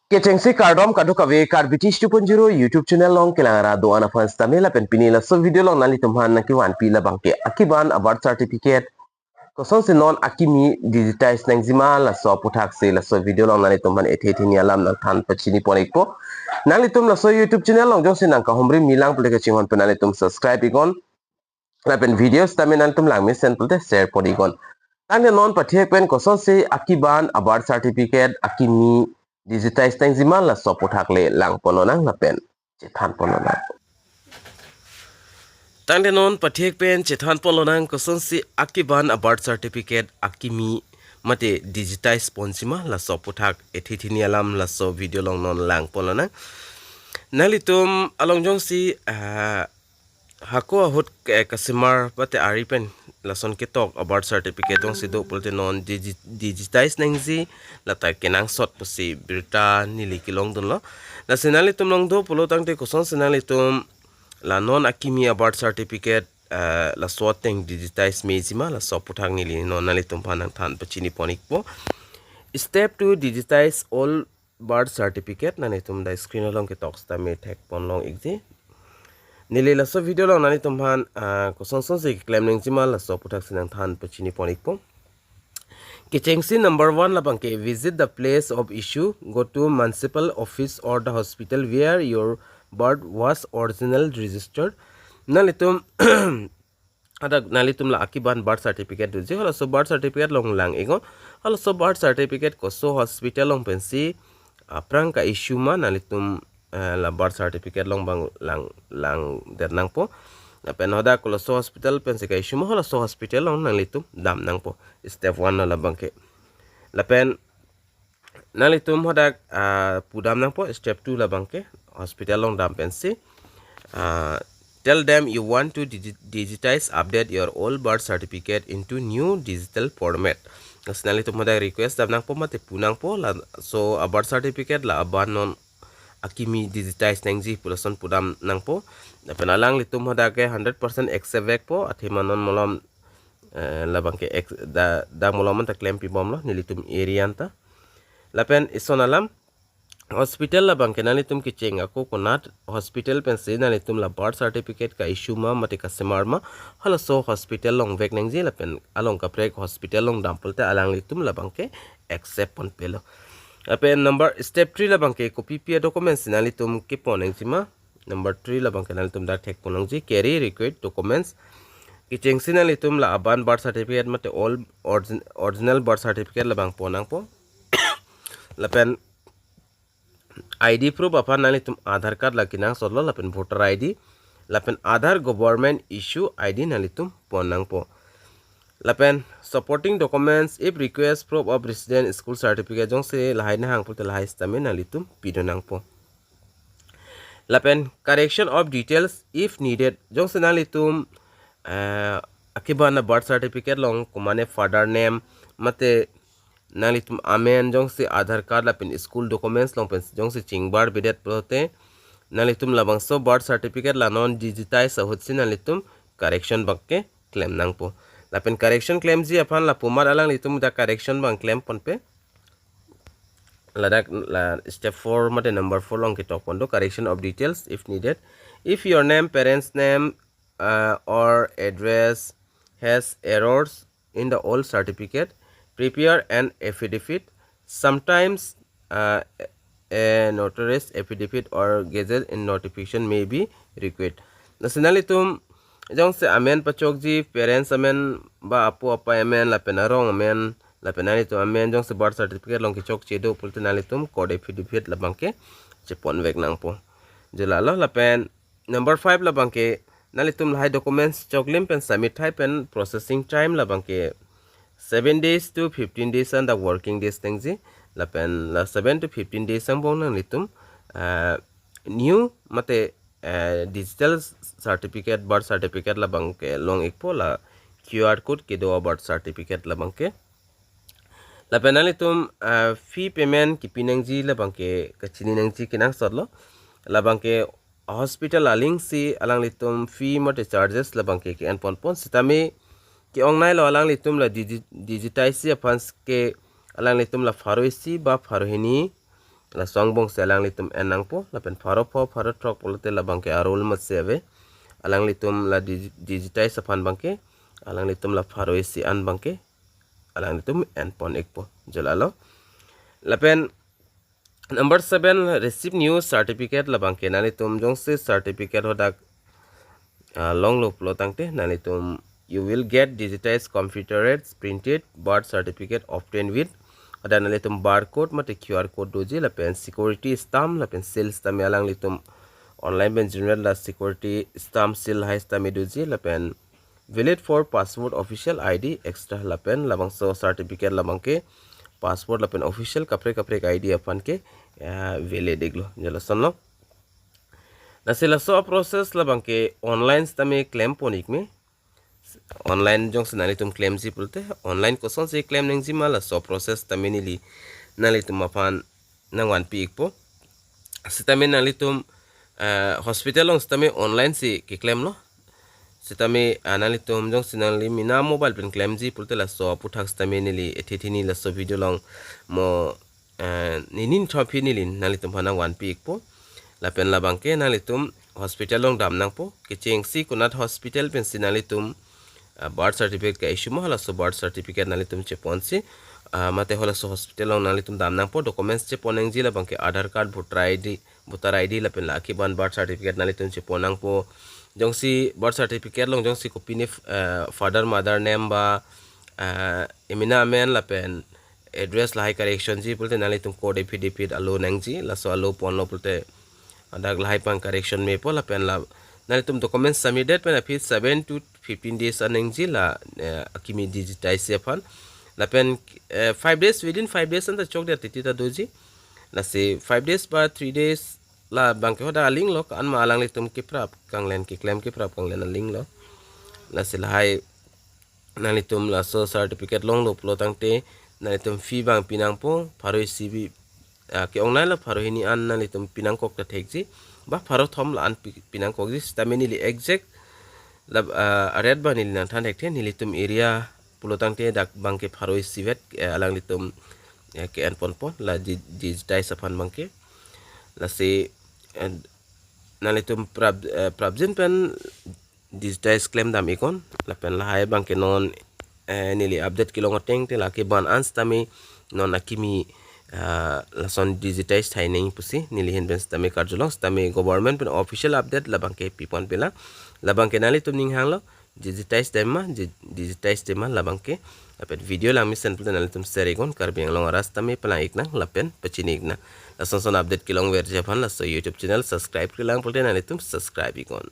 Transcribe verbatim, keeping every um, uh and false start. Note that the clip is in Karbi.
Kechengsi kardom kadokave Karbi Tish two point zero YouTube channel along kelang ara do-an aphan sitame lapen pini laso video along nanglitum aphan nangkevanpi labangke akiban a birth certificate kosonsi non akimi digitize nangjima laso aputhaksi laso video along nanglitum aphan ethe thini alam nangthan pachini pon ikpo. Nanglitum laso YouTube channel along jongsi nangkahumri milang pule kachinghon pen nanglitum subscribe iknon. Lapen video sitame nanglitum langmesen pulote share pon iknon. Tangte non pathek pen kosonsi akiban a birth certificate akimi digitize nangjima laso aputhak le lang ponlonang lapen chethan ponlonang. Tangte non pathek pen chethan ponlonang kosonsi akiban a birth certificate akimi mate digitize ponjima laso aputhak ethe thini alam laso video along non lang ponlonang. Nanglitum along jongsi ah, hako ahut ke kasemar mate ari pen lason ketok a birth certificate jongsi do pulote non digi- digitize nangji lata kenangsot pusi birta neli kelongdunlo. Lasi nanglitum along do pulo tangte kosonsi nanglitum la non akimi a birth certificate ah, laso ateng digitize mejima laso aputhak neli non nanglitum aphan nangthan pachini pon ikpo. Step two, digitize all birth certificate. Nanglitum dak screen along ketok sitame thek ponlong ikji. Neli laso video along nanglitum aphan ah, kosonsonsi keklem nangjima laso aputhaksi nangthan pachini pon ikpo. Kechengsi number one labangke visit the place of issue, go to municipal office or the hospital where your birth was original registered. Nanglitum hadak nanglitum la akiban birth certificate doji, halaso birth certificate along lang iknon. Halaso birth certificate koso hospital along pensi aphrang ka-issue ma nanglitum eh, la birth certificate along abang lang langdet nangpo. Lapen hadak kolaso hospital pensi ka-issue ma halaso hospital along nanglitum dam nangpo. Step one lo labangke. Lapen nanglitum hadak ah, pudam nangpo step two labangke, hospital along dam pensi ah, tell them you want to digi- digitize, update your old birth certificate into new digital format. Lasi nanglitum hadak request dam nangpo mate pu nangpo laso a birth certificate la aban non akimi digitize nangji pu lason pudam nangpo. Lapen alanglitum hadak ke hundred percent accept vekpo, athema non malom eh, labangke ex- da da malom anta klempibomlo nelitum area anta. Lapen ison alam, hospital labangke nanglitum kecheng ako konat hospital pensi nanglitum la birth certificate ka-issue ma mate kasemar ma, halaso hospital along vek nangji lapen along kaprek hospital along dam pulote alanglitum labangke accept ponpelo. Lapen number step three labangke kopipi a-documents nanglitum kepon nangjima. Number three labangke nanglitum dak thek pon nangji, carry required documents. Kechengsi nanglitum la aban birth certificate mate all origin- original birth certificate labang pon nangpo. Lapen I D proof aphan nanglitum Aadhaar card la kenangsotlo lapen voter I D lapen Aadhaar government issue I D nanglitum pon nangpo. Lapen supporting documents, if request, proof of resident, school certificate, jongsi lahai nahang pulote lahai sitame nanglitum pidun nangpo. Lapen correction of details if needed, jongsi nanglitum eh, akiban a birth certificate along komane father name mate nanglitum amen jongsi Aadhaar card lapen school documents along pen jongsi chingbarbedet pulote nanglitum labangso birth certificate la non digitize ahutsi nanglitum correction abangke klem nangpo. Lapen correction klemji aphan lapu amat alanglitum dak correction abang klem ponpe. Ladak la step four mate number four along ketok pon do, correction of details if needed. If your name, parents' name, uh, or address has errors in the old certificate, prepare an affidavit. Sometimes uh, a notarized affidavit or gazette in notification may be required. Lasi nanglitum jongsi amen pachokji, parents amen ba apo apai amen lapen arong amen lapen nanglitum amen jongsi birth certificate along kechokche do pulote nanglitum court affidavit labangke chepon vek nangpo. Je lalo lapen number five labangke nanglitum lahai documents choklim pen submit thai pen processing time labangke seven days to fifteen days anta working days nangji. Lapen la seven to fifteen days angbong nanglitum ah, new mate eh, digital certificate, birth certificate labangke long ikpo, la Q R code kedo a birth certificate labangke. Lapen nanglitum ah, fee payment kepi nangji labangke kachini nangji kenangsotlo. Labangke hospital alingsi alanglitum fee mate charges labangke ke-en ponpon sitame ke-ongnailo alanglitum la digi- digitize aphan ke alanglitum la pharo isi ba pharo hini laso angbong si alanglitum en nangpo, lapen pharo pho pharo throk pulote labangke a-rule masi ave. Alanglitum la digi-, digitize aphan abangke, alanglitum la pharo isi an abangke alanglitum enpon ikpo, jo lalo. Lapen number seven, receive new certificate. Labangke nanglitum jongsi certificate hadak, ah, longlo pulo tangte nanglitum, you will get digitized, computerized, printed birth certificate obtained with, hadak nanglitum barcode mate Q R code doji, lapen security stamp lapen seal stamp alanglitum online pen general la security stamp seal hai stamp doji, lapen valid for passport, official I D, extra lapen labangso certificate labangke passport lapen official kaprek kaprek I D aphan ke, eh, valid iklo, jo lasonlo. Lasi laso a-process labangke online sitame klempon ik me. Online jongsi nanglitum klemji pulote, online kosonsi klem nangji ma, laso process sitame neli nanglitum aphan nangvanpi ikpo. Sitame nanglitum, eh, hospital along sitame online si keklemlo. Sitame, ah, nanglitum jongsi nangli mena mobile pen klemji pulote laso aphuthak sitame neli ethe thini laso video along mo, eh, ninin thophi neli nanglitum aphan nangvanpi ikpo. Lapen labangke nanglitum hospital along dam nangpo. Kechengsi konat hospital pensi nanglitum, ah, birth certificate ka-issue ma, halaso birth certificate nanglitum cheponsi, ah, mate halaso hospital along nanglitum dam nangpo. Documents chepon nangji labangke Aadhaar card, voter I D, voter I D lapen la kevan birth certificate nanglitum chepon nangpo. Jongsi birth certificate along jongsi kopine, eh, father mother name ba, eh, emena amen lapen address lahai correction ji pulote nanglitum court affidavit alo nangji, laso alo ponlo pulote hadak lahai pang correction mepo. Lapen la nanglitum document submit date pen aphi seven to fifteen days an nangji la, eh, akimi digitize aphan. Lapen, eh, five days, within five days anta chokdet titi ta doji. Lasi five days ba three days labangke hadak alinglo, ko-an ma alanglitum keprap kanglen, keklem keprap kanglen alinglo. Lasi lahai nanglitum laso certificate longlo pulo tangte nanglitum fee abang pinangpo, pharo isi bi, ah, ke-ongnei la pharo hini an nanglitum pinangkok ta thekji, ba pharo thom la-an pi-, pinangkokji. Sitame neli exact la, ah, rate abang neli nangthan thekthe, nelitum area pulo tangte dak abangke pharo isivet, eh, alanglitum, eh, ke-enponpon la di-, digitize aphan abangke. Lasi, eh, nanglitum prap, eh, prapjin pen digitize klem dam iknon, lapen lahai abangke non, eh, neli update kelong ateng te la kevan an sitame non akimi, ah, lason digitize thai nangji pusi neli ahin pen sitame karjulong. Sitame government pen official update labangke pipon pelang. Labangke nanglitum ning hanglo, digitize dam ma, di-, digitize dam ma labangke. Lapen video lang mesen pulote nanglitum share iknon, Karbi Anglong arat sitame palang iknang lapen pachini iknang. Lason son update kelongverji aphan laso YouTube channel subscribe-kre lang pulote nanglitum subscribe iknon.